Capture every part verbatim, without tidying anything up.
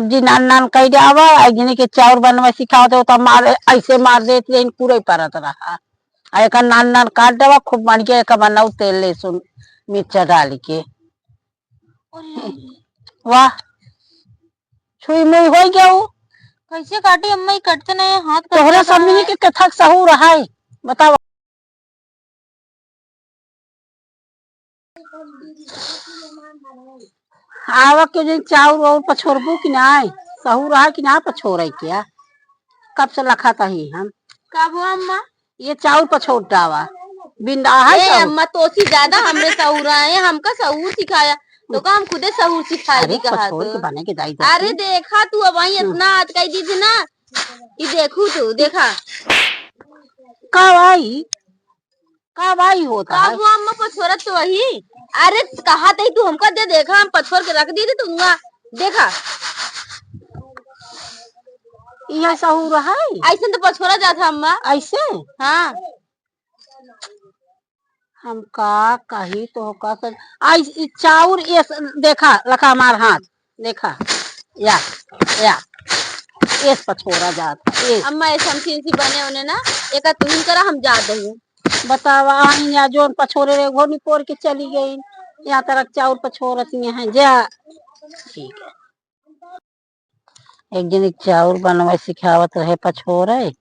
सब्जी नान नान कइ जावा, आ जने के चाउर बनवा सिखावत हो, त मार, ऐसे मार देत रही, पूरे परत रहा। आ एका नान नान काट देवा, खूब बढ़िया एका बनाऊ, तेल, लहसुन, मिर्चा डाल के। वाह, छुई मुई होइ गया उ। कैसे काटी अम्मा, ई कटते नहीं, हाथ कट तोहरे जाता सब मिली है। के कथक सहूर है, बतावा। आवा के जन चाउर वाउर पछोरबू कि नाय? सहूर है कि ना पछोरे के? कब से लखात ही हम। का हुआ अम्मा? ये चाउर पछोर डावा। बिंदा है ए चाउर। अम्मा, तोसी ज्यादा हमरे सहूर है, हमका सहूर सिखाया। तो का हम खुदे सहूर सिखाए अरे, दी कहा पछोर तो। के बने के दाई अरे जाती। देखा तू, अब आई हम्म। इतना आत कही दी थी ना। ये देखू तू, देखा। का भाई? का भाई होता का है? हुआ अम्मा, पछोरत तो वही। अरे कहा तही तू हमका दे, देखा हम पछोर के रख दी थी तुमका। देखा। यह सहूर है? ऐसे तो पछोरा जात है अम्मा। ऐसे? हाँ। हम का कही तो का कर, आई ई चाउर ये स-, देखा, लखा हमार हाथ, देखा, या, या, एस पछोरा जात, एस। अम्मा, ऐसे हम चीन सी बने होने ना, एका तुहिन करा हम जात हूँ। बतावा, आई या जोन पछोरे रहे, वो निपोर के चली गई, यहाँ तरक चाउर पछोरत नहीं है, जा। ठीक है। एक जनी चाउर बनवे सिखावत रहे पछोरे,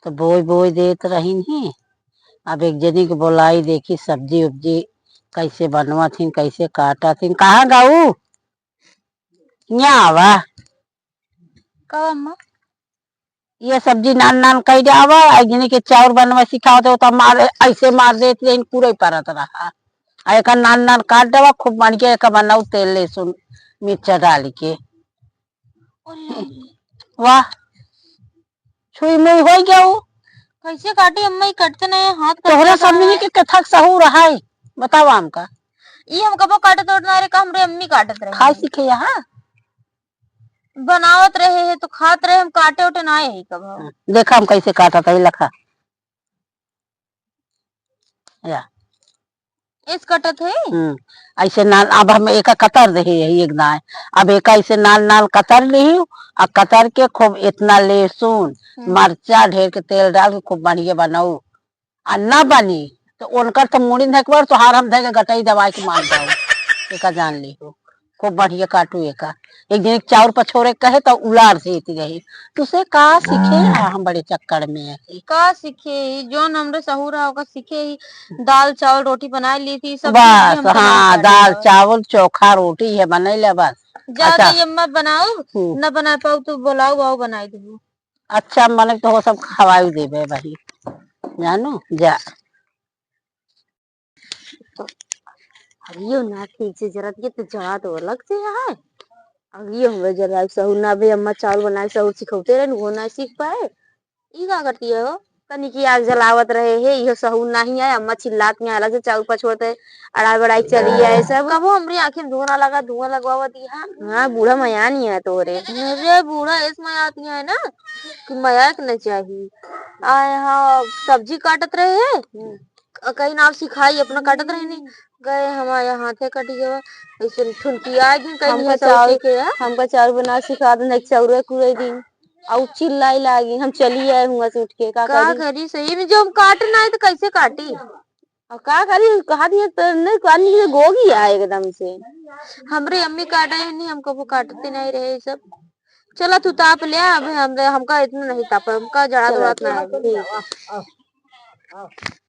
तो बोई बोई देत रहिन ही। अब एक जनी के बोलाई, देखी सब्जी उब्जी कैसे बनवत हिन, कैसे काटत हिन। कहाँ गऊ? यहाँ आवा। का अम्मा? ये सब्जी नान नान कई जावा, एक जनी के चाउर बनवे सिखावत हो, तो मार, ऐसे मार देत रहिन, पूरे परत रहा। आ एका नान नान काट देवा, खूब बढ़िया एका बनाऊ, तेल लहसुन मिर्चा डाल के। वाह, छुई मुई होइ गया उ। कैसे काटी अम्मा, ई कटते नहीं, हाथ कट तोहरे जाता सब मिली है। के कथक सहूर है, बतावा हमका। ई हम कबो काटत उटत ना रहे, का हमरे अम्मी काटत रहे। खाई सीखे यहाँ। बनावत रहे है तो खात रहे, हम काटे उटे ना यही कबो। देखा हम कैसे काटत है, लखा। या। एस कटत है? हम्म, ऐसे नाल, अब हम एका कतर दे यही एक दाएं। अब एका ऐसे नाल नाल कतर लिही, आ कतर के खूब इतना लहसुन, हम्म। मरचा ढेर के तेल डाल के खूब बढ़िया बनाऊ। आ ना बनी, तो उनकर तो मुड़ी धकबर, तोहार हम धके गटई दबाई के मार जाऊ। एका जान लिहो। खूब बढ़िया काटू एका। एक दिन एक चाउर पछोरे कहे तो उलार से इति गई। तुसे का सीखे? आ, हम बड़े चक्कर में है। का सीखे ही? जौन हमरे सहूर है, ओका सीखे ही। दाल, चावल, रोटी बनाए ली थी, सब चीज बस, हम बना हाँ, पारे दाल, हैं। चावल, चोखा, रोटी है बनैले बस। ज्यादा अच्छा। ये मत बनाओ, हम्म। न बना पाऊ तो बोलाओ, आओ बनाई देबू। अच्छा, मने तो हो सब खवाई देबे भाई, जानू, जा। अरे यो ना ठीक से जरत, ये तो जरा तो अलग से है। अब ये हमें जरा सहूर ना बे, अम्मा चावल बनाए सहूर सिखौते रहे, वो ना सीख पाए। ई का करती है हो? तनी की आग जलावत रहे है, इहो सहूर नाही है, अम्मा चिल्लात में अलग से चाउर पछोरत है, अड़ाई बड़ाई चली है सब। कबो हमरी आँखी में धुआं ना लगा, धुआं लगवावत ही है। हाँ, बूढ़ा मया नहीं है तोरे। अरे बूढ़ा ऐस मया आती है ना कि मया के न चाही। आ यहाँ सब्जी काटत रहे है, अ, कहीं ना सिखाई अपना काटत रहे नहीं। गए हमारे हाथे कटी गवा, ऐसे ठुनकिया दिन कहीं हमका नहीं चाउर, सीखे है। हमका चाउर बना सिखा दे, नहीं चाउर कुड़े दिन। अउ चिल्लाई लागी, हम चली आए हुआं से उठ के, का का करी? करी सही में, जो हम काटे ना आए तो कैसे काटी? अउ का करी, कहा दिए तो नहीं, कानी के गोगी आए एकदम से। हमरे अम्मी काटे ही नहीं, हम कबो काटते नहीं रहे सब। चला तू ताप ले, अब हमरे, हमका इतना नहीं ताप, हमका जड़ा चला, दुड़ात ना चला, आवे। ठीक है।